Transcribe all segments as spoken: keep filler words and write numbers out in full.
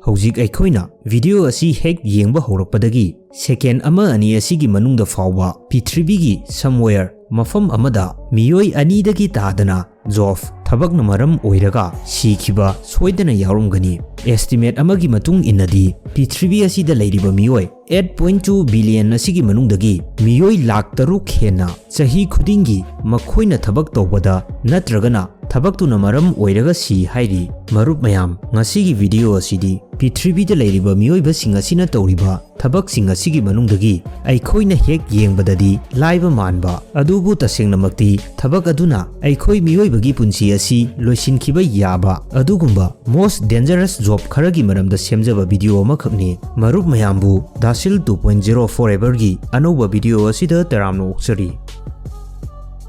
ꯍꯧꯖꯤꯛ ꯑꯩꯈꯣꯏꯅ ꯚꯤꯗꯤꯑꯣ ꯑꯁꯤ ꯍꯦꯛ ꯌꯦꯡꯕ ꯍꯧꯔꯛꯄꯗꯒꯤ ꯁꯦꯀꯦꯟ ꯑꯃ ꯑꯅꯤ ꯑꯁꯤꯒꯤ ꯃꯅꯨꯡꯗ ꯐꯥꯎꯕ ꯄ꯭ꯔꯤꯊꯤꯕꯤꯒꯤ somewhere, ꯃꯐꯝ ꯑꯃꯗ, ꯃꯤꯑꯣꯏ ꯑꯅꯤꯗꯒꯤ ꯇꯥꯗꯅ ꯖꯣꯐ ꯊꯕꯛꯅ ꯃꯔꯝ ꯑꯣꯏꯔꯒ ꯁꯤꯈꯤꯕ ꯁꯣꯏꯗꯅ ꯌꯥꯎꯔꯝꯒꯅꯤ꯫ ꯑꯦꯁꯇꯤꯃꯦꯠ ꯑꯃꯒꯤ ꯃꯇꯨꯡ ꯏꯟꯅꯗꯤ, ꯄ꯭ꯔꯤꯊꯤꯕꯤ ꯑꯁꯤꯗ ꯂꯩꯔꯤꯕ ꯃꯤꯑꯣꯏ eight point two billion ꯑꯁꯤꯒꯤ ꯃꯅꯨꯡꯗꯒꯤ ꯃꯤꯑꯣꯏ ꯂꯥꯈ ꯇꯔꯨꯛ ꯍꯦꯟꯅ ꯆꯍꯤ ꯈꯨꯗꯤꯡꯒꯤ ꯃꯈꯣꯏꯅ ꯊꯕꯛ ꯇꯧꯕꯗ ꯅꯠꯇ꯭ꯔꯒꯅ ꯊꯕꯛꯇꯨꯅ ꯃꯔꯝ ꯑꯣꯏꯔꯒ ꯁꯤ ꯍꯥꯏꯔꯤ꯫ ꯃꯔꯨꯞ ꯃꯌꯥꯝ, ꯉꯁꯤꯒꯤ ꯚꯤꯗꯤꯑꯣ ꯑꯁꯤꯗꯤ ꯄ꯭ꯔꯤꯊꯤꯕꯤꯗ ꯂꯩꯔꯤꯕ ꯃꯤꯑꯣꯏꯕꯁꯤꯡ ꯑꯁꯤꯅ ꯇꯧꯔꯤꯕ ꯊꯕꯛꯁꯤꯡ ꯑꯁꯤꯒꯤ ꯃꯅꯨꯡꯗꯒꯤ ꯑꯩꯈꯣꯏꯅ ꯍꯦꯛ ꯌꯦꯡꯕꯗꯗꯤ ꯂꯥꯏꯕ ꯃꯥꯟꯕ, ꯑꯗꯨꯕꯨ ꯇꯁꯦꯡꯅꯃꯛꯇꯤ ꯊꯕꯛ ꯑꯗꯨꯅ ꯑꯩꯈꯣꯏ ꯃꯤꯑꯣꯏꯕꯒꯤ ꯄꯨꯟꯁꯤ ꯑꯁꯤ ꯂꯣꯏꯁꯤꯟꯈꯤꯕ ꯌꯥꯕ ꯑꯗꯨꯒꯨꯝꯕ most dangerous job ꯈꯔꯒꯤ ꯃꯔꯝꯗ ꯁꯦꯝꯖꯕ ꯚꯤꯗꯤꯑꯣ ꯑꯃꯈꯛꯅꯤ꯫ ꯃꯔꯨꯞ ꯃꯌꯥꯝꯕꯨ ꯗꯥꯁꯤꯜ two point zero Foreverꯒꯤ ꯑꯅꯧꯕ ꯚꯤꯗꯤꯑꯣ ꯑꯁꯤꯗ ꯇꯔꯥꯝꯅ ꯑꯣꯛꯆꯔꯤ꯫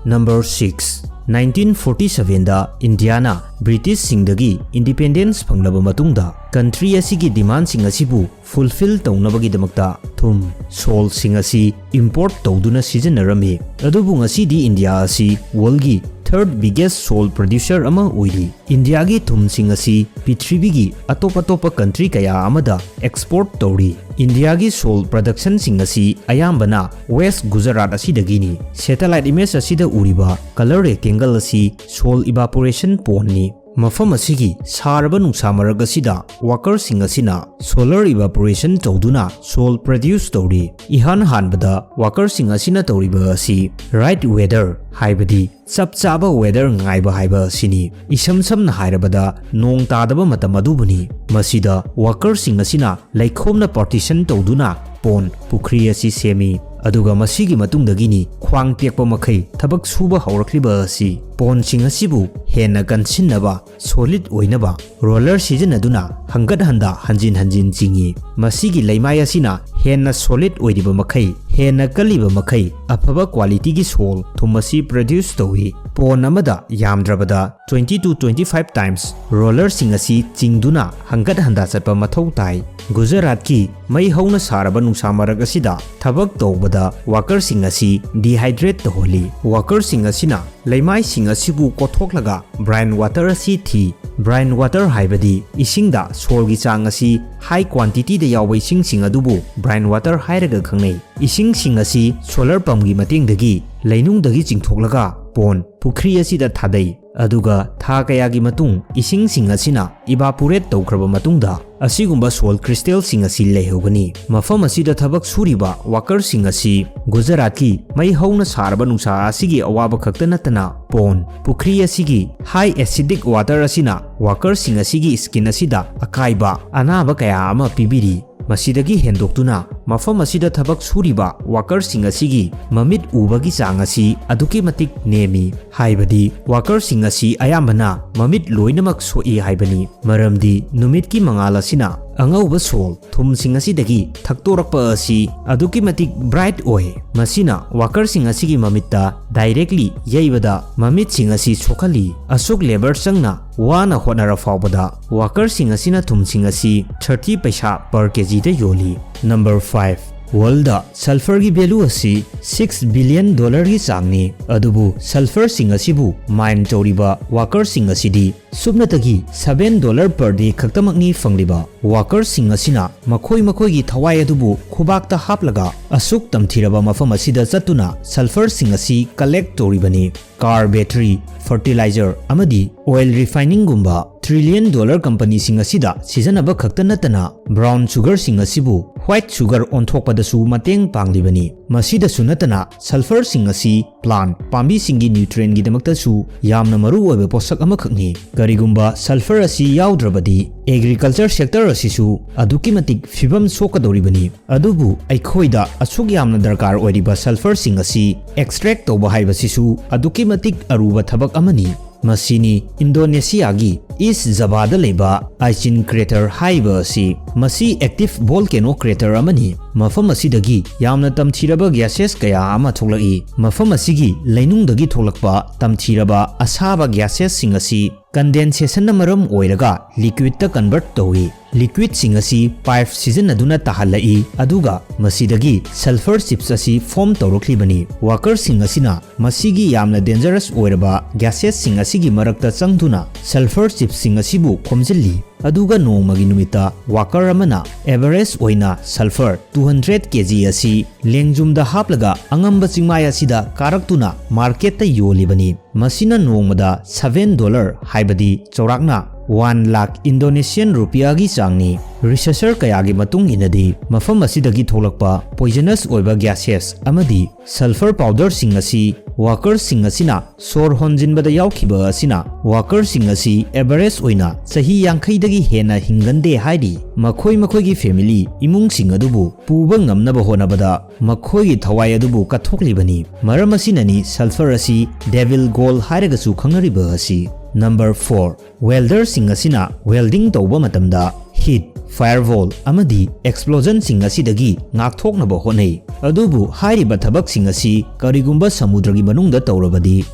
Number six, nineteen forty sevenꯗ ꯏꯟꯗꯤꯌꯥꯅ ꯕ꯭ꯔꯤꯇꯤꯁꯁꯤꯡꯗꯒꯤ ꯏꯟꯗꯤꯄꯦꯟꯗꯦꯟꯁ ꯐꯪꯂꯕ ꯃꯇꯨꯡꯗ ꯀꯟꯇ꯭ꯔꯤ ꯑꯁꯤꯒꯤ ꯗꯤꯃꯥꯟꯁꯤꯡ ꯑꯁꯤꯕꯨ ꯐꯨꯜꯐꯤꯜ ꯇꯧꯅꯕꯒꯤꯗꯃꯛꯇ ꯊꯨꯝ, ꯁꯣꯜꯁꯤꯡ ꯑꯁꯤ ꯏꯝꯄꯣꯔꯠ ꯇꯧꯗꯨꯅ ꯁꯤꯖꯤꯟꯅꯔꯝꯃꯤ꯫ ꯑꯗꯨꯕꯨ ꯉꯁꯤꯗꯤ ꯏꯟꯗꯤꯌꯥ ꯑꯁꯤ ꯋꯥꯔꯜꯒꯤ ꯊꯔꯗ ꯕꯤꯒꯦꯁ ꯁꯣꯜ ꯄ꯭ꯔꯗ꯭ꯌꯨꯁꯔ ꯑꯃ ꯑꯣꯏꯔꯤ꯫ ꯏꯟꯗꯤꯌꯥꯒꯤ ꯊꯨꯝꯁꯤꯡ ꯑꯁꯤ ꯄ꯭ꯔꯤꯊꯤꯕꯤꯒꯤ ꯑꯇꯣꯞ ꯑꯇꯣꯞꯄ ꯀꯟꯇ꯭ꯔꯤ ꯀꯌꯥ ꯑꯃꯗ ꯑꯦꯛꯁꯄꯣꯔꯠ ꯇꯧꯔꯤ꯫ ꯏꯟꯗꯤꯌꯥꯒꯤ ꯁꯣꯜ ꯄ꯭ꯔꯗꯛꯁꯟꯁꯤꯡ ꯑꯁꯤ ꯑꯌꯥꯝꯕꯅ ꯋꯦꯁ ꯒꯨꯖꯔꯥꯠ ꯑꯁꯤꯗꯒꯤꯅꯤ꯫ ꯁꯦꯇꯦꯂꯥꯏꯠ ꯏꯃꯦꯖ ꯑꯁꯤꯗ ꯎꯔꯤꯕ ꯀꯂꯔ ꯔꯦꯛꯇꯦꯡꯒꯜ ꯑꯁꯤ ꯁꯣꯜ ꯏꯚꯥꯄꯣꯔꯦꯁꯟ ꯄꯣꯟꯅꯤ꯫ ꯃꯐꯝ ꯑꯁꯤꯒꯤ ꯁꯥꯔꯕ ꯅꯨꯡꯁꯥ ꯃꯔꯛ ꯑꯁꯤꯗ ꯋꯥꯀꯔꯁꯤꯡ ꯑꯁꯤꯅ ꯁꯣꯂꯔ ꯏꯚꯥꯄꯣꯔꯦꯁꯟ ꯇꯧꯗꯨꯅ ꯁꯣꯜ ꯄ꯭ꯔꯗ꯭ꯌꯨꯁ ꯇꯧꯔꯤ꯫ ꯏꯍꯥꯟ ꯍꯥꯟꯕꯗ ꯋꯥꯀꯔꯁꯤꯡ ꯑꯁꯤꯅ ꯇꯧꯔꯤꯕ ꯑꯁꯤ ꯔꯥꯏꯠ ꯋꯦꯗꯔ, ꯍꯥꯏꯕꯗꯤ ꯆꯞ ꯆꯥꯕ ꯋꯦꯗꯔ ꯉꯥꯏꯕ ꯍꯥꯏꯕ ꯑꯁꯤꯅꯤ꯫ ꯏꯁꯝ ꯁꯝꯅ ꯍꯥꯏꯔꯕꯗ, ꯅꯣꯡ ꯇꯥꯗꯕ ꯃꯇꯝ ꯑꯗꯨꯕꯨꯅꯤ꯫ ꯃꯁꯤꯗ ꯋꯥꯀꯔꯁꯤꯡ ꯑꯁꯤꯅ ꯂꯩꯈꯣꯝꯅ ꯄꯥꯔꯇꯤꯁꯟ ꯇꯧꯗꯨꯅ ꯄꯣꯟ ꯄꯨꯈ꯭ꯔꯤ ꯑꯁꯤ ꯁꯦꯝꯃꯤ꯫ ꯑꯗꯨꯒ ꯃꯁꯤꯒꯤ ꯃꯇꯨꯡꯗꯒꯤꯅꯤ ꯈ꯭ꯋꯥꯡ ꯇꯦꯛꯄ ꯃꯈꯩ ꯊꯕꯛ ꯁꯨꯕ ꯍꯧꯔꯛꯂꯤꯕ ꯑꯁꯤ꯫ ꯄꯣꯟꯁꯤꯡ ꯑꯁꯤꯕꯨ ꯍꯦꯟꯅ ꯀꯟꯁꯤꯟꯅꯕ, ꯁꯣꯂꯤꯗ ꯑꯣꯏꯅꯕ ꯔꯣꯂꯔ ꯁꯤꯖꯤꯟꯅꯗꯨꯅ ꯍꯪꯒꯠ ꯍꯟꯗ ꯍꯟꯖꯤꯟ ꯍꯟꯖꯤꯟ ꯆꯤꯡꯏ꯫ ꯃꯁꯤꯒꯤ ꯂꯩꯃꯥꯏ ꯑꯁꯤꯅ ꯍꯦꯟꯅ ꯁꯣꯂꯤꯗ ꯑꯣꯏꯔꯤꯕ ꯃꯈꯩ, ꯍꯦꯟꯅ ꯀꯜꯂꯤꯕ ꯃꯈꯩ ꯑꯐꯕ ꯀ꯭ꯋꯥꯂꯤꯇꯤꯒꯤ ꯁꯣꯜ ꯊꯨꯝ ꯑꯁꯤ ꯄ꯭ꯔꯗ꯭ꯌꯨꯁ ꯇꯧꯏ꯫ ꯄꯣꯟ ꯑꯃꯗ ꯌꯥꯝꯗ꯭ꯔꯕꯗ twenty to twenty five times rollerꯁꯤꯡ ꯑꯁꯤ ꯆꯤꯡꯗꯨꯅ ꯍꯪꯒꯠ ꯍꯟꯗꯥ ꯆꯠꯄ ꯃꯊꯧ ꯇꯥꯏ꯫ ꯒꯨꯖꯔꯥꯠꯀꯤ ꯃꯩ ꯍꯧꯅ ꯁꯥꯔꯕ ꯅꯨꯡꯁꯥ ꯃꯔꯛ ꯑꯁꯤꯗ ꯊꯕꯛ ꯇꯧꯕꯗ workerꯁꯤꯡ ꯑꯁꯤ dehydrate ꯇꯧꯍꯜꯂꯤ꯫ Workerꯁꯤꯡ ꯑꯁꯤꯅ ꯂꯩꯃꯥꯏꯁꯤꯡ ꯑꯁꯤꯕꯨ ꯀꯣꯊꯣꯛꯂꯒ brine water ꯑꯁꯤ ꯊꯤ꯫ Brine water ꯍꯥꯏꯕꯗꯤ ꯏꯁꯤꯡꯗ saltꯀꯤ ꯆꯥꯡ ꯑꯁꯤ high quantityꯗ ꯌꯥꯎꯕ ꯏꯁꯤꯡꯁꯤꯡ ꯑꯗꯨꯕꯨ brine water ꯍꯥꯏꯔꯒ ꯈꯪꯅꯩ꯫ ꯏꯁꯤꯡꯁꯤꯡ ꯑꯁꯤ solar pumpꯀꯤ ꯃꯇꯦꯡꯗꯒꯤ ꯂꯩꯅꯨꯡꯗꯒꯤ ꯆꯤꯡꯊꯣꯛꯂꯒ ꯄꯣꯟ, ꯄꯨꯈ꯭ꯔꯤ ꯑꯁꯤꯗ ꯊꯥꯗꯩ꯫ ꯑꯗꯨꯒ ꯊꯥ ꯀꯌꯥꯒꯤ ꯃꯇꯨꯡ ꯏꯁꯤꯡꯁꯤꯡ ꯑꯁꯤꯅ evaporate ꯇꯧꯈ꯭ꯔꯕ ꯃꯇꯨꯡꯗ ꯑꯁꯤꯒꯨꯝꯕ salt crystalꯁꯤꯡ ꯑꯁꯤ ꯂꯩꯍꯧꯒꯅꯤ꯫ ꯃꯐꯝ ꯑꯁꯤꯗ ꯊꯕꯛ ꯁꯨꯔꯤꯕ workerꯁꯤꯡ ꯑꯁꯤ ꯒꯨꯖꯔꯥꯠꯀꯤ ꯃꯩ ꯍꯧꯅ ꯁꯥꯔꯕ ꯅꯨꯡꯁꯥ ꯑꯁꯤꯒꯤ ꯑꯋꯥꯕ ꯈꯛꯇ ꯅꯠꯇꯅ ꯄꯣꯟ, ꯄꯨꯈ꯭ꯔꯤ ꯑꯁꯤꯒꯤ high acidic water ꯑꯁꯤꯅ workerꯁꯤꯡ ꯑꯁꯤꯒꯤ skin ꯑꯁꯤꯗ ꯑꯀꯥꯏꯕ, ꯑꯅꯥꯕ ꯀꯌꯥ ꯑꯃ ꯄꯤꯕꯤꯔꯤ꯫ ꯃꯁꯤꯗꯒꯤ ꯍꯦꯟꯗꯣꯛꯇꯨꯅ ꯃꯐꯝ ꯑꯁꯤꯗ ꯊꯕꯛ ꯁꯨꯔꯤꯕ workerꯁꯤꯡ ꯑꯁꯤꯒꯤ ꯃꯃꯤꯠ ꯎꯕꯒꯤ ꯆꯥꯡ ꯑꯁꯤ ꯑꯗꯨꯛꯀꯤ ꯃꯇꯤꯛ ꯅꯦꯝꯃꯤ꯫ ꯍꯥꯏꯕꯗꯤ workerꯁꯤꯡ ꯑꯁꯤ ꯑꯌꯥꯝꯕꯅ ꯃꯃꯤꯠ ꯂꯣꯏꯅꯃꯛ ꯁꯣꯛꯏ ꯍꯥꯏꯕꯅꯤ꯫ ꯃꯔꯝꯗꯤ ꯅꯨꯃꯤꯠꯀꯤ ꯃꯉꯥꯜ ꯑꯁꯤꯅ ꯑꯉꯧꯕ salt, ꯊꯨꯝꯁꯤꯡ ꯑꯁꯤꯗꯒꯤ ꯊꯛꯇꯣꯔꯛꯄ ꯑꯁꯤ ꯑꯗꯨꯛꯀꯤ ꯃꯇꯤꯛ bright ꯑꯣꯏ꯫ ꯃꯁꯤꯅ workerꯁꯤꯡ ꯑꯁꯤꯒꯤ ꯃꯃꯤꯠꯇ directly ꯌꯩꯕꯗ ꯃꯃꯤꯠꯁꯤꯡ ꯑꯁꯤ ꯁꯣꯛꯍꯜꯂꯤ꯫ ꯑꯁꯨꯛ labour ꯆꯪꯅ ꯋꯥꯅ ꯍꯣꯠꯅꯔ ꯐꯥꯎꯕꯗ workerꯁꯤꯡ ꯑꯁꯤꯅ ꯊꯨꯝꯁꯤꯡ ꯑꯁꯤ thirty ꯄꯩꯁꯥ per kgꯗ ꯌꯣꯜꯂꯤ꯫ Number five, worldꯗ sulphurꯒꯤ value ꯑꯁꯤ six billion dollarꯒꯤ ꯆꯥꯡꯅꯤ꯫ ꯑꯗꯨꯕꯨ sulphurꯁꯤꯡ ꯑꯁꯤꯕꯨ mine ꯇꯧꯔꯤꯕ workerꯁꯤꯡ ꯑꯁꯤꯗꯤ ꯁꯨꯞꯅꯇꯒꯤ seven dollar per day ꯈꯛꯇꯃꯛꯅꯤ ꯐꯪꯂꯤꯕ꯫ Workerꯁꯤꯡ ꯑꯁꯤꯅ ꯃꯈꯣꯏ ꯃꯈꯣꯏꯒꯤ ꯊꯋꯥꯏ ꯑꯗꯨꯕꯨ ꯈꯨꯕꯥꯛꯇ ꯍꯥꯞꯂꯒ ꯑꯁꯨꯛ ꯇꯝꯊꯤꯔꯕ ꯃꯐꯝ ꯑꯁꯤꯗ ꯆꯠꯇꯨꯅ sulphurꯁꯤꯡ ꯑꯁꯤ collect ꯇꯧꯔꯤꯕꯅꯤ꯫ Car battery, fertilizer ꯑꯃꯗꯤ oil refiningꯒꯨꯝꯕ trillion dollar companyꯁꯤꯡ ꯑꯁꯤꯗ ꯁꯤꯖꯤꯟꯅꯕ ꯈꯛꯇ ꯅꯠꯇꯅ brown sugarꯁꯤꯡ ꯑꯁꯤꯕꯨ white sugar ꯑꯣꯟꯊꯣꯛꯄꯗꯁꯨ ꯃꯇꯦꯡ ꯄꯥꯡꯂꯤꯕꯅꯤ꯫ ꯃꯁꯤꯗꯁꯨ ꯅꯠꯇꯅ sulphurꯁꯤꯡ ꯑꯁꯤ plant, ꯄꯥꯝꯕꯤꯁꯤꯡꯒꯤ nutrientꯒꯤꯗꯃꯛꯇꯁꯨ ꯌꯥꯝꯅ ꯃꯔꯨ ꯑꯣꯏꯕ ꯄꯣꯠꯁꯛ ꯑꯃꯈꯛꯅꯤ꯫ ꯀꯔꯤꯒꯨꯝꯕ sulphur ꯑꯁꯤ ꯌꯥꯎꯗ꯭ꯔꯕꯗꯤ agriculture sector ꯑꯁꯤꯁꯨ ꯑꯗꯨꯛꯀꯤ ꯃꯇꯤꯛ ꯐꯤꯕꯝ ꯁꯣꯛꯀꯗꯧꯔꯤꯕꯅꯤ꯫ ꯑꯗꯨꯕꯨ ꯑꯩꯈꯣꯏꯗ ꯑꯁꯨꯛ ꯌꯥꯝꯅ ꯗꯔꯀꯥꯔ ꯑꯣꯏꯔꯤꯕ sulphurꯁꯤꯡ ꯑꯁꯤ extract ꯇꯧꯕ ꯍꯥꯏꯕꯁꯤꯁꯨ ꯑꯗꯨꯛꯀꯤ ꯃꯇꯤꯛ ꯑꯔꯨꯕ ꯊꯕꯛ ꯑꯃꯅꯤ꯫ ꯃꯁꯤꯅꯤ ꯏꯟꯗꯣꯅꯦꯁꯤꯌꯥꯒꯤ East Javada ꯂꯩꯕ Aicin Crater ꯍꯥꯏꯔꯤꯕ ꯑꯁꯤ꯫ ꯃꯁꯤ active volcano crater ꯑꯃꯅꯤ꯫ ꯃꯐꯝ ꯑꯁꯤꯗꯒꯤ ꯌꯥꯝꯅ ꯇꯝꯊꯤꯔꯕ gases ꯀꯌꯥ ꯑꯃ ꯊꯣꯛꯂꯛꯏ꯫ ꯃꯐꯝ ꯑꯁꯤꯒꯤ ꯂꯩꯅꯨꯡꯗꯒꯤ ꯊꯣꯛꯂꯛꯄ ꯇꯝꯊꯤꯔꯕ ꯑꯁꯥꯕ gasesꯁꯤꯡ ꯑꯁꯤ condensationꯅ ꯃꯔꯝ ꯑꯣꯏꯔꯒ liquidꯇ convert ꯇꯧꯏ꯫ Liquidꯁꯤꯡ ꯑꯁꯤ pipe ꯁꯤꯖꯤꯟꯅꯗꯨꯅ ꯇꯥꯍꯜꯂꯛꯏ, ꯑꯗꯨꯒ ꯃꯁꯤꯗꯒꯤ sulfur chips ꯑꯁꯤ form ꯇꯧꯔꯛꯂꯤꯕꯅꯤ꯫ Workerꯁꯤꯡ ꯑꯁꯤꯅ ꯃꯁꯤꯒꯤ ꯌꯥꯝꯅ dangerous ꯑꯣꯏꯔꯕ gasesꯁꯤꯡ ꯑꯁꯤꯒꯤ ꯃꯔꯛꯇ ꯆꯪꯗꯨꯅ sulfur chipsꯁꯤꯡ ꯑꯁꯤꯕꯨ ꯈꯣꯝꯖꯤꯜꯂꯤ, ꯑꯗꯨꯒ ꯅꯣꯡꯃꯒꯤ ꯅꯨꯃꯤꯠꯇ worker ꯑꯃꯅ average ꯑꯣꯏꯅ sulfur two hundred kg ꯑꯁꯤ ꯂꯦꯡꯖꯨꯝꯗ ꯍꯥꯞꯂꯒ ꯑꯉꯝꯕ ꯆꯤꯡꯃꯥꯏ ꯑꯁꯤꯗ ꯀꯥꯔꯛꯇꯨꯅ marketꯇ ꯌꯣꯜꯂꯤꯕꯅꯤ꯫ ꯃꯁꯤꯅ ꯅꯣꯡꯃꯗ seven dollar, ꯍꯥꯏꯕꯗꯤ ꯆꯥꯎꯔꯥꯛꯅ one lakh Indonesian rupiahꯒꯤ ꯆꯥꯡꯅꯤ꯫ Researcher ꯀꯌꯥꯒꯤ ꯃꯇꯨꯡ ꯏꯟꯅꯗꯤ, ꯃꯐꯝ ꯑꯁꯤꯗꯒꯤ ꯊꯣꯛꯂꯛꯄ poisonous ꯑꯣꯏꯕ gases ꯑꯃꯗꯤ sulfur powderꯁꯤꯡ ꯑꯁꯤ workerꯁꯤꯡ ꯑꯁꯤꯅ ꯁꯣꯔ ꯍꯣꯟꯖꯤꯟꯕꯗ ꯌꯥꯎꯈꯤꯕ ꯑꯁꯤꯅ workerꯁꯤꯡ ꯑꯁꯤ average ꯑꯣꯏꯅ ꯆꯍꯤ ꯌꯥꯡꯈꯩꯗꯒꯤ ꯍꯦꯟꯅ ꯍꯤꯡꯒꯟꯗꯦ ꯍꯥꯏꯔꯤ꯫ ꯃꯈꯣꯏ ꯃꯈꯣꯏꯒꯤ family, ꯏꯃꯨꯡꯁꯤꯡ ꯑꯗꯨꯕꯨ ꯄꯨꯕ ꯉꯝꯅꯕ ꯍꯣꯠꯅꯕꯗ ꯃꯈꯣꯏꯒꯤ ꯊꯋꯥꯏ ꯑꯗꯨꯕꯨ ꯀꯠꯊꯣꯛꯂꯤꯕꯅꯤ꯫ ꯃꯔꯝ ꯑꯁꯤꯅꯅꯤ sulfur ꯑꯁꯤ devil gold ꯍꯥꯏꯔꯒꯁꯨ ꯈꯪꯅꯔꯤꯕ ꯑꯁꯤ꯫ Number four, welderꯁꯤꯡ ꯑꯁꯤꯅ welding ꯇꯧꯕ ꯃꯇꯝꯗ heat, fireball ꯑꯃꯗꯤ explosionꯁꯤꯡ ꯑꯁꯤꯗꯒꯤ ꯉꯥꯛꯊꯣꯛꯅꯕ ꯍꯣꯠꯅꯩ꯫ ꯑꯗꯨꯕꯨ ꯍꯥꯏꯔꯤꯕ ꯊꯕꯛꯁꯤꯡ ꯑꯁꯤ ꯀꯔꯤꯒꯨꯝꯕ ꯁꯃꯨꯗ꯭ꯔꯒꯤ ꯃꯅꯨꯡꯗ ꯇꯧꯔꯕꯗꯤ,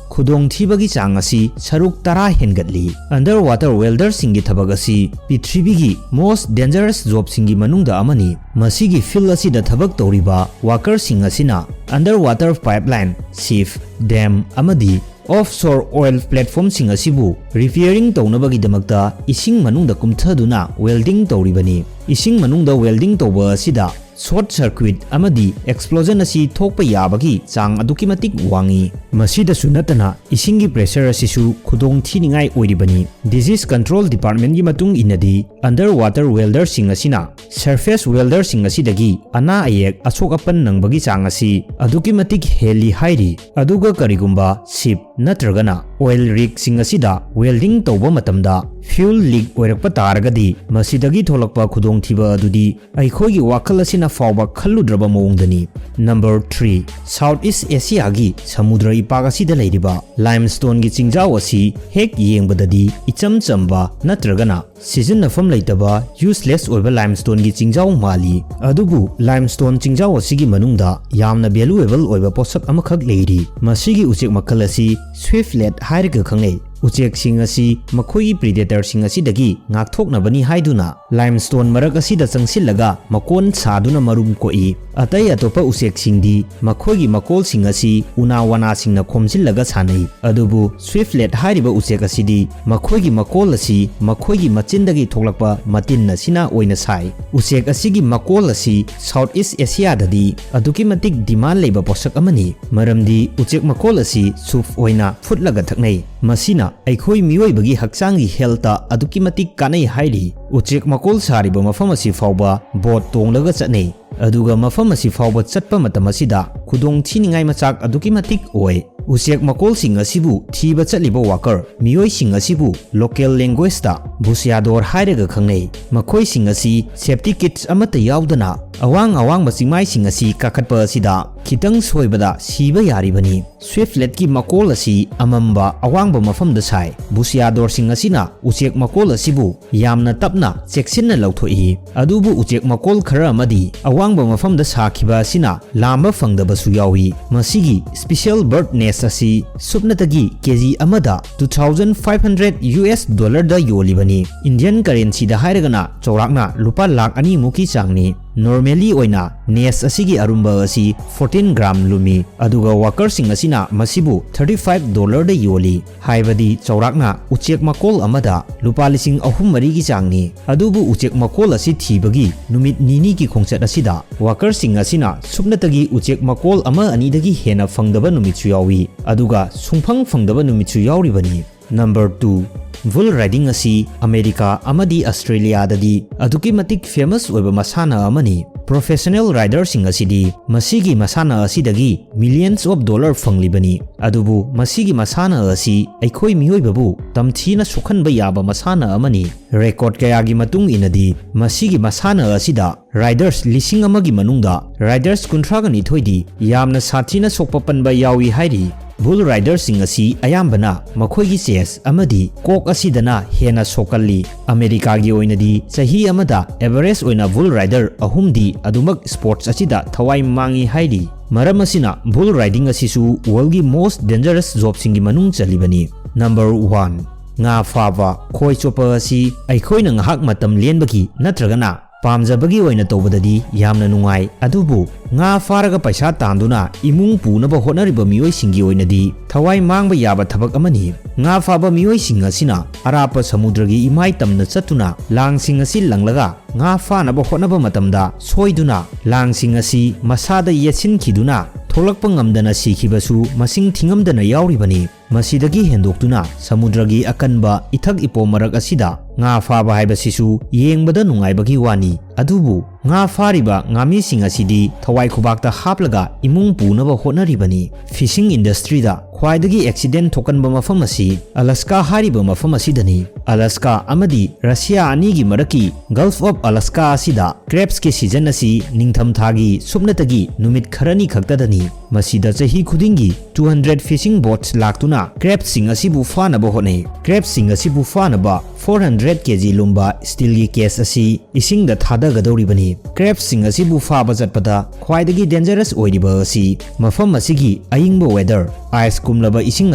ꯈꯨꯗꯣꯡꯊꯤꯕꯒꯤ ꯆꯥꯡ ꯑꯁꯤ ꯁꯔꯨꯛ ꯇꯔꯥ ꯍꯦꯟꯒꯠꯂꯤ꯫ Underwater welderꯁꯤꯡꯒꯤ ꯊꯕꯛ ꯑꯁꯤ ꯄ꯭ꯔꯤꯊꯤꯕꯤꯒꯤ most dangerous jobꯁꯤꯡꯒꯤ ꯃꯅꯨꯡꯗ ꯑꯃꯅꯤ꯫ ꯃꯁꯤꯒꯤ field ꯑꯁꯤꯗ ꯊꯕꯛ ꯇꯧꯔꯤꯕ workerꯁꯤꯡ ꯑꯁꯤꯅ underwater pipeline, ship, dam ꯑꯃꯗꯤ offshore oil platformꯁꯤꯡ ꯑꯁꯤꯕꯨ repairing ꯇꯧꯅꯕꯒꯤꯗꯃꯛꯇ ꯏꯁꯤꯡ ꯃꯅꯨꯡꯗ ꯀꯨꯝꯊꯗꯨꯅ welding ꯇꯧꯔꯤꯕꯅꯤ꯫ ꯏꯁꯤꯡ ꯃꯅꯨꯡꯗ welding ꯇꯧꯕ ꯑꯁꯤꯗ short circuit ꯑꯃꯗꯤ explosion ꯑꯁꯤ ꯊꯣꯛꯄ ꯌꯥꯕꯒꯤ ꯆꯥꯡ ꯑꯗꯨꯛꯀꯤ ꯃꯇꯤꯛ ꯋꯥꯡꯏ꯫ ꯃꯁꯤꯗꯁꯨ ꯅꯠꯇꯅ ꯏꯁꯤꯡꯒꯤ pressure ꯑꯁꯤꯁꯨ ꯈꯨꯗꯣꯡ ꯊꯤꯅꯤꯡꯉꯥꯏ ꯑꯣꯏꯔꯤꯕꯅꯤ꯫ Disease Control Departmentꯀꯤ ꯃꯇꯨꯡ ꯏꯟꯅꯗꯤ, underwater welderꯁꯤꯡ ꯑꯁꯤꯅ surface welderꯁꯤꯡ ꯑꯁꯤꯗꯒꯤ ꯑꯅꯥ ꯑꯌꯦꯛ, ꯑꯁꯣꯛ ꯑꯄꯟ ꯅꯪꯕꯒꯤ ꯆꯥꯡ ꯑꯁꯤ ꯑꯗꯨꯛꯀꯤ ꯃꯇꯤꯛ ꯍꯦꯜꯂꯤ ꯍꯥꯏꯔꯤ꯫ ꯑꯗꯨꯒ ꯀꯔꯤꯒꯨꯝꯕ ship ꯅꯠꯇ꯭ꯔꯒꯅ oil rigꯁꯤꯡ ꯑꯁꯤꯗ welding ꯇꯧꯕ ꯃꯇꯝꯗ fuel leak ꯑꯣꯏꯔꯛꯄ ꯇꯥꯔꯒꯗꯤ, ꯃꯁꯤꯗꯒꯤ ꯊꯣꯛꯂꯛꯄ ꯈꯨꯗꯣꯡ ꯈꯨꯗꯣꯡꯊꯤꯕ ꯑꯗꯨꯗꯤ ꯑꯩꯈꯣꯏꯒꯤ ꯋꯥꯈꯜ ꯑꯁꯤꯅ ꯐꯥꯎꯕ ꯈꯜꯂꯨꯗ꯭ꯔꯕ ꯃꯑꯣꯡꯗꯅꯤ꯫ Number three, South East Asiaꯒꯤ ꯁꯃꯨꯗ꯭ꯔ ꯏꯄꯥꯛ ꯑꯁꯤꯗ ꯂꯩꯔꯤꯕ limestoneꯒꯤ ꯆꯤꯡꯖꯥꯎ ꯑꯁꯤ ꯍꯦꯛ ꯌꯦꯡꯕꯗꯗꯤ ꯏꯆꯝ ꯆꯝꯕ ꯅꯠꯇ꯭ꯔꯒꯅ ꯁꯤꯖꯤꯟꯅꯐꯝ ꯂꯩꯇꯕ useless ꯑꯣꯏꯕ limestoneꯒꯤ ꯆꯤꯡꯖꯥꯎ ꯃꯥꯜꯂꯤ꯫ ꯑꯗꯨꯕꯨ limestone ꯆꯤꯡꯖꯥꯎ ꯑꯁꯤꯒꯤ ꯃꯅꯨꯡꯗ ꯌꯥꯝꯅ valuable ꯑꯣꯏꯕ ꯄꯣꯠꯁꯛ ꯑꯃꯈꯛ ꯂꯩꯔꯤ꯫ ꯃꯁꯤꯒꯤ ꯎꯆꯦꯛ ꯃꯈꯜ ꯑꯁꯤ swiftlet ꯍꯥꯏꯔꯒ ꯈꯪꯅꯩ꯫ ꯎꯆꯦꯛꯁꯤꯡ ꯑꯁꯤ ꯃꯈꯣꯏꯒꯤ predatorꯁꯤꯡ ꯑꯁꯤꯗꯒꯤ ꯉꯥꯛꯊꯣꯛꯅꯕꯅꯤ ꯍꯥꯏꯗꯨꯅ limestone ꯃꯔꯛ ꯑꯁꯤꯗ ꯆꯪꯁꯤꯜꯂꯒ ꯃꯀꯣꯟ ꯁꯥꯗꯨꯅ ꯃꯔꯨꯝ ꯀꯣꯛꯏ꯫ ꯑꯇꯩ ꯑꯇꯣꯞꯄ ꯎꯆꯦꯛꯁꯤꯡꯗꯤ ꯃꯈꯣꯏꯒꯤ ꯃꯀꯣꯜꯁꯤꯡ ꯑꯁꯤ ꯎꯅꯥ ꯋꯥꯅꯥꯁꯤꯡꯅ ꯈꯣꯝꯖꯤꯜꯂꯒ ꯁꯥꯟꯅꯩ꯫ ꯑꯗꯨꯕꯨ swiftlet ꯍꯥꯏꯔꯤꯕ ꯎꯆꯦꯛ ꯑꯁꯤꯗꯤ ꯃꯈꯣꯏꯒꯤ ꯃꯀꯣꯜ ꯑꯁꯤ ꯃꯈꯣꯏꯒꯤ ꯃꯆꯤꯟꯗꯒꯤ ꯊꯣꯛꯂꯛꯄ ꯃꯇꯤꯟ ꯑꯁꯤꯅ ꯑꯣꯏꯅ ꯁꯥꯏ꯫ ꯎꯆꯦꯛ ꯑꯁꯤꯒꯤ ꯃꯀꯣꯜ ꯑꯁꯤ South East Asiaꯗꯗꯤ ꯑꯗꯨꯛꯀꯤ ꯃꯇꯤꯛ demand ꯂꯩꯕ ꯄꯣꯠꯁꯛ ꯑꯃꯅꯤ, ꯃꯔꯝꯗꯤ ꯎꯆꯦꯛ ꯃꯀꯣꯜ ꯑꯁꯤ soup ꯑꯣꯏꯅ ꯐꯨꯠꯂꯒ ꯊꯛꯅꯩ꯫ ꯃꯁꯤꯅ ꯑꯩꯈꯣꯏ ꯃꯤꯑꯣꯏꯕꯒꯤ ꯍꯛꯆꯥꯡꯒꯤ healthꯇ ꯑꯗꯨꯛꯀꯤ ꯃꯇꯤꯛ ꯀꯥꯟꯅꯩ ꯍꯥꯏꯔꯤ꯫ ꯎꯆꯦꯛ ꯃꯀꯣꯜ ꯁꯥꯔꯤꯕ ꯃꯐꯝ ꯑꯁꯤ ꯐꯥꯎꯕ boat ꯇꯣꯡꯂꯒ ꯆꯠꯅꯩ꯫ ꯑꯗꯨꯒ ꯃꯐꯝ ꯑꯁꯤ ꯐꯥꯎꯕ ꯆꯠꯄ ꯃꯇꯝ ꯑꯁꯤꯗ ꯈꯨꯗꯣꯡ ꯊꯤꯅꯤꯡꯉꯥꯏ ꯃꯆꯥꯛ ꯑꯗꯨꯛꯀꯤ ꯃꯇꯤꯛ ꯑꯣꯏ꯫ ꯎꯆꯦꯛ ꯃꯀꯣꯜꯁꯤꯡ ꯑꯁꯤꯕꯨ ꯊꯤꯕ ꯆꯠꯂꯤꯕ worker ꯃꯤꯑꯣꯏꯁꯤꯡ ꯑꯁꯤꯕꯨ local languageꯇ ꯕꯨꯁꯤꯌꯥꯗꯣꯔ ꯍꯥꯏꯔꯒ ꯈꯪꯅꯩ꯫ ꯃꯈꯣꯏꯁꯤꯡ ꯑꯁꯤ safety kits ꯑꯃꯠꯇ ꯌꯥꯎꯗꯅ ꯑꯋꯥꯡ ꯑꯋꯥꯡꯕ ꯆꯤꯡꯃꯥꯏꯁꯤꯡ ꯑꯁꯤ ꯀꯥꯈꯠꯄ ꯑꯁꯤꯗ ꯈꯤꯇꯪ ꯁꯣꯏꯕꯗ ꯁꯤꯕ ꯌꯥꯔꯤꯕꯅꯤ꯫ Swiftletꯀꯤ ꯃꯀꯣꯜ ꯑꯁꯤ ꯑꯃꯝꯕ ꯑꯋꯥꯡꯕ ꯃꯐꯝꯗ ꯁꯥꯏ꯫ ꯕꯨꯁꯤꯌꯥꯗꯣꯔꯁꯤꯡ ꯑꯁꯤꯅ ꯎꯆꯦꯛ ꯃꯀꯣꯜ ꯑꯁꯤꯕꯨ ꯌꯥꯝꯅ ꯇꯞꯅ ꯆꯦꯛꯁꯤꯟꯅ ꯂꯧꯊꯣꯛꯏ꯫ ꯑꯗꯨꯕꯨ ꯎꯆꯦꯛ ꯃꯀꯣꯜ ꯈꯔ ꯑꯃꯗꯤ ꯑꯋꯥꯡꯕ ꯃꯐꯝꯗ ꯁꯥꯈꯤꯕ ꯑꯁꯤꯅ ꯂꯥꯝꯕ ꯐꯪꯗꯕꯁꯨ ꯌꯥꯎꯏ꯫ ꯃꯁꯤꯒꯤ special bird nest ꯑꯁꯤ ꯁꯨꯞꯅꯇꯒꯤ ꯀꯦꯖꯤ ꯑꯃꯗ two thousand five hundred US dollarꯗ ꯌꯣꯜꯂꯤꯕꯅꯤ꯫ Indian currencyꯗ ꯍꯥꯏꯔꯒꯅ ꯆꯥꯎꯔꯥꯛꯅ ꯂꯨꯄꯥ ꯂꯥꯈ ꯑꯅꯤ ꯃꯨꯛꯀꯤ ꯆꯥꯡꯅꯤ꯫ Normally ꯑꯣꯏꯅ nest ꯑꯁꯤꯒꯤ ꯑꯔꯨꯝꯕ ꯑꯁꯤ fourteen gram ꯂꯨꯝꯃꯤ, ꯑꯗꯨꯒ workerꯁꯤꯡ ꯑꯁꯤꯅ ꯃꯁꯤꯕꯨ thirty five dollarꯗ ꯌꯣꯜꯂꯤ꯫ ꯍꯥꯏꯕꯗꯤ ꯆꯥꯎꯔꯥꯛꯅ ꯎꯆꯦꯛ ꯃꯀꯣꯜ ꯑꯃꯗ ꯂꯨꯄꯥ ꯂꯤꯁꯤꯡ ꯑꯍꯨꯝ ꯃꯔꯤꯒꯤ ꯆꯥꯡꯅꯤ꯫ ꯑꯗꯨꯕꯨ ꯎꯆꯦꯛ ꯃꯀꯣꯜ ꯑꯁꯤ ꯊꯤꯕꯒꯤ ꯅꯨꯃꯤꯠ ꯅꯤꯅꯤꯒꯤ ꯈꯣꯡꯆꯠ ꯑꯁꯤꯗ workerꯁꯤꯡ ꯑꯁꯤꯅ ꯁꯨꯞꯅꯇꯒꯤ ꯎꯆꯦꯛ ꯃꯀꯣꯜ ꯑꯃ ꯑꯅꯤꯗꯒꯤ ꯍꯦꯟꯅ ꯐꯪꯗꯕ ꯅꯨꯃꯤꯠꯁꯨ ꯌꯥꯎꯏ, ꯑꯗꯨꯒ ꯁꯨꯡꯐꯪ ꯐꯪꯗꯕ ꯅꯨꯃꯤꯠꯁꯨ ꯌꯥꯎꯔꯤꯕꯅꯤ꯫ Number two, bull riding ꯑꯁꯤ ꯑꯃꯦꯔꯤꯀꯥ ꯑꯃꯗꯤ ꯑꯁꯇ꯭ꯔꯦꯂꯤꯌꯥꯗꯗꯤ ꯑꯗꯨꯛꯀꯤ ꯃꯇꯤꯛ famous ꯑꯣꯏꯕ ꯃꯁꯥꯟꯅ ꯑꯃꯅꯤ꯫ Professional riderꯁꯤꯡ ꯑꯁꯤꯗꯤ ꯃꯁꯤꯒꯤ ꯃꯁꯥꯟꯅ ꯑꯁꯤꯗꯒꯤ millions of dollar ꯐꯪꯂꯤꯕꯅꯤ꯫ ꯑꯗꯨꯕꯨ ꯃꯁꯤꯒꯤ ꯃꯁꯥꯟꯅ ꯑꯁꯤ ꯑꯩꯈꯣꯏ ꯃꯤꯑꯣꯏꯕꯕꯨ ꯇꯝꯊꯤꯅ ꯁꯣꯛꯍꯟꯕ ꯌꯥꯕ ꯃꯁꯥꯟꯅ ꯑꯃꯅꯤ꯫ Record ꯀꯌꯥꯒꯤ ꯃꯇꯨꯡ ꯏꯟꯅꯗꯤ ꯃꯁꯤꯒꯤ ꯃꯁꯥꯟꯅ ꯑꯁꯤꯗ riders ꯂꯤꯁꯤꯡ ꯑꯃꯒꯤ ꯃꯅꯨꯡꯗ riders ꯀꯨꯟꯊ꯭ꯔꯥꯒ ꯅꯤꯊꯣꯏꯗꯤ ꯌꯥꯝꯅ ꯁꯥꯊꯤꯅ ꯁꯣꯛꯄ ꯄꯟꯕ ꯌꯥꯎꯏ ꯍꯥꯏꯔꯤ꯫ Bull riderꯁꯤꯡ ꯑꯁꯤ ꯑꯌꯥꯝꯕꯅ ꯃꯈꯣꯏꯒꯤ chest ꯑꯃꯗꯤ ꯀꯣꯛ ꯑꯁꯤꯗꯅ ꯍꯦꯟꯅ ꯁꯣꯛꯀꯜꯂꯤ꯫ ꯑꯃꯦꯔꯤꯀꯥꯒꯤ ꯑꯣꯏꯅꯗꯤ ꯆꯍꯤ ꯑꯃꯗ average ꯑꯣꯏꯅ bull rider ꯑꯍꯨꯝꯗꯤ ꯑꯗꯨꯃꯛ sports ꯑꯁꯤꯗ ꯊꯋꯥꯏ ꯃꯥꯡꯏ ꯍꯥꯏꯔꯤ꯫ ꯃꯔꯝ ꯑꯁꯤꯅ bull riding ꯑꯁꯤꯁꯨ worldꯒꯤ most dangerous jobꯁꯤꯡꯒꯤ ꯃꯅꯨꯡ ꯆꯜꯂꯤꯕꯅꯤ꯫ Number one, ꯉꯥ ꯐꯥꯕ꯫ ꯈꯣꯏ ꯆꯣꯞꯄ ꯑꯁꯤ ꯑꯩꯈꯣꯏꯅ ꯉꯥꯏꯍꯥꯛ ꯃꯇꯝ ꯂꯦꯟꯕꯒꯤ ꯅꯠꯇ꯭ꯔꯒꯅ ꯄꯥꯝꯖꯕꯒꯤ ꯑꯣꯏꯅ ꯇꯧꯕꯗꯗꯤ ꯌꯥꯝꯅ ꯅꯨꯡꯉꯥꯏ, ꯑꯗꯨꯕꯨ ꯉꯥ ꯐꯥꯔꯒ ꯄꯩꯁꯥ ꯇꯥꯟꯗꯨꯅ ꯏꯃꯨꯡ ꯄꯨꯅꯕ ꯍꯣꯠꯅꯔꯤꯕ ꯃꯤꯑꯣꯏꯁꯤꯡꯒꯤ ꯑꯣꯏꯅꯗꯤ ꯊꯋꯥꯏ ꯃꯥꯡꯕ ꯌꯥꯕ ꯊꯕꯛ ꯑꯃꯅꯤ꯫ ꯉꯥ ꯐꯥꯕ ꯃꯤꯑꯣꯏꯁꯤꯡ ꯑꯁꯤꯅ ꯑꯔꯥꯞꯄ ꯁꯃꯨꯗ꯭ꯔꯒꯤ ꯏꯃꯥꯏ ꯇꯝꯅ ꯆꯠꯇꯨꯅ ꯂꯥꯡꯁꯤꯡ ꯑꯁꯤ ꯂꯪꯂꯒ ꯉꯥ ꯐꯥꯅꯕ ꯍꯣꯠꯅꯕ ꯃꯇꯝꯗ ꯁꯣꯏꯗꯨꯅ ꯂꯥꯡꯁꯤꯡ ꯑꯁꯤ ꯃꯁꯥꯗ ꯌꯦꯠꯁꯤꯟꯈꯤꯗꯨꯅ ꯊꯣꯛꯂꯛꯄ ꯉꯝꯗꯅ ꯁꯤꯈꯤꯕꯁꯨ ꯃꯁꯤꯡ ꯊꯤꯉꯝꯗꯅ ꯌꯥꯎꯔꯤꯕꯅꯤ꯫ ꯃꯁꯤꯗꯒꯤ ꯍꯦꯟꯗꯣꯛꯇꯨꯅ ꯁꯃꯨꯗ꯭ꯔꯒꯤ ꯑꯀꯟꯕ ꯏꯊꯛ ꯏꯄꯣꯝ ꯃꯔꯛ ꯑꯁꯤꯗ ꯉꯥ ꯐꯥꯕ ꯍꯥꯏꯕꯁꯤꯁꯨ ꯌꯦꯡꯕꯗ ꯅꯨꯡꯉꯥꯏꯕꯒꯤ ꯋꯥꯅꯤ, ꯑꯗꯨꯕꯨ ꯉꯥ ꯐꯥꯔꯤꯕ ꯉꯥꯃꯤꯁꯤꯡ ꯑꯁꯤꯗꯤ ꯊꯋꯥꯏ ꯈꯨꯕꯥꯛꯇ ꯍꯥꯞꯂꯒ ꯏꯃꯨꯡ ꯄꯨꯅꯕ ꯍꯣꯠꯅꯔꯤꯕꯅꯤ꯫ Fishing industryꯗ ꯈ꯭ꯋꯥꯏꯗꯒꯤ accident ꯊꯣꯛꯀꯟꯕ ꯃꯐꯝ ꯑꯁꯤ Alaska ꯍꯥꯏꯔꯤꯕ ꯃꯐꯝ ꯑꯁꯤꯗꯅꯤ꯫ Alaska ꯑꯃꯗꯤ Russia ꯑꯅꯤꯒꯤ ꯃꯔꯛꯀꯤ Gulf of Alaska ꯑꯁꯤꯗ crabsꯀꯤ season ꯑꯁꯤ ꯅꯤꯡꯊꯝꯊꯥꯒꯤ ꯁꯨꯞꯅꯇꯒꯤ ꯅꯨꯃꯤꯠ ꯈꯔꯅꯤ ꯈꯛꯇꯗꯅꯤ꯫ ꯃꯁꯤꯗ ꯆꯍꯤ ꯈꯨꯗꯤꯡꯒꯤ two hundred fishing boats ꯂꯥꯛꯇꯨꯅ crabꯁꯤꯡ ꯑꯁꯤꯕꯨ ꯐꯥꯅꯕ ꯍꯣꯠꯅꯩ꯫ Crabꯁꯤꯡ ꯑꯁꯤꯕꯨ ꯐꯥꯅꯕ four hundred K G ꯂꯨꯝꯕ steelꯒꯤ cage ꯑꯁꯤ ꯏꯁꯤꯡꯗ ꯊꯥꯗꯒꯗꯧꯔꯤꯕꯅꯤ꯫ Crabꯁꯤꯡ ꯑꯁꯤꯕꯨ ꯐꯥꯕ ꯆꯠꯄꯗ ꯈ꯭ꯋꯥꯏꯗꯒꯤ dangerous ꯑꯣꯏꯔꯤꯕ ꯑꯁꯤ ꯃꯐꯝ ꯑꯁꯤꯒꯤ ꯑꯏꯪꯕ weather, ice ꯀꯨꯝꯂꯕ ꯏꯁꯤꯡ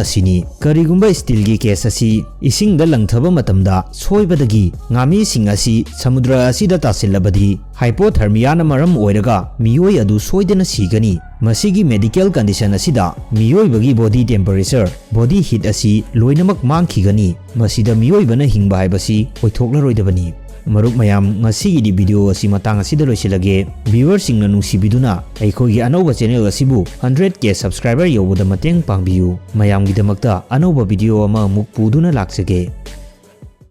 ꯑꯁꯤꯅꯤ꯫ ꯀꯔꯤꯒꯨꯝꯕ steelꯒꯤ cage ꯑꯁꯤ ꯏꯁꯤꯡꯗ ꯂꯪꯊꯕ ꯃꯇꯝꯗ ꯁꯣꯏꯕꯗꯒꯤ ꯉꯥꯃꯤꯁꯤꯡ ꯑꯁꯤ ꯁꯃꯨꯗ꯭ꯔ ꯑꯁꯤꯗ ꯇꯥꯁꯤꯜꯂꯕꯗꯤ, hypothermiaꯅ ꯃꯔꯝ ꯑꯣꯏꯔꯒ ꯃꯤꯑꯣꯏ ꯑꯗꯨ ꯁꯣꯏꯗꯅ ꯁꯤꯒꯅꯤ꯫ ꯃꯁꯤꯒꯤ medical condition ꯑꯁꯤꯗ ꯃꯤꯑꯣꯏꯕꯒꯤ body temperature, body heat ꯑꯁꯤ ꯂꯣꯏꯅꯃꯛ ꯃꯥꯡꯈꯤꯒꯅꯤ꯫ ꯃꯁꯤꯗ ꯃꯤꯑꯣꯏꯕꯅ ꯍꯤꯡꯕ ꯍꯥꯏꯕꯁꯤ ꯑꯣꯏꯊꯣꯛꯂꯔꯣꯏꯗꯕꯅꯤ꯫ ꯃꯔꯨꯞ ꯃꯌꯥꯝ, ꯉꯁꯤꯒꯤꯗꯤ video ꯑꯁꯤ ꯃꯇꯥꯡ ꯑꯁꯤꯗ ꯂꯣꯏꯁꯤꯜꯂꯒꯦ꯫ Viewerꯁꯤꯡꯅ ꯅꯨꯡꯁꯤꯕꯤꯗꯨꯅ ꯑꯩꯈꯣꯏꯒꯤ ꯑꯅꯧꯕ channel ꯑꯁꯤꯕꯨ hundred K subscriber ꯌꯧꯕꯗ ꯃꯇꯦꯡ ꯄꯥꯡꯕꯤꯌꯨ꯫ ꯃꯌꯥꯝꯒꯤꯗꯃꯛꯇ ꯑꯅꯧꯕ video ꯑꯃ ꯑꯃꯨꯛ ꯄꯨꯗꯨꯅ ꯂꯥꯛꯆꯒꯦ꯫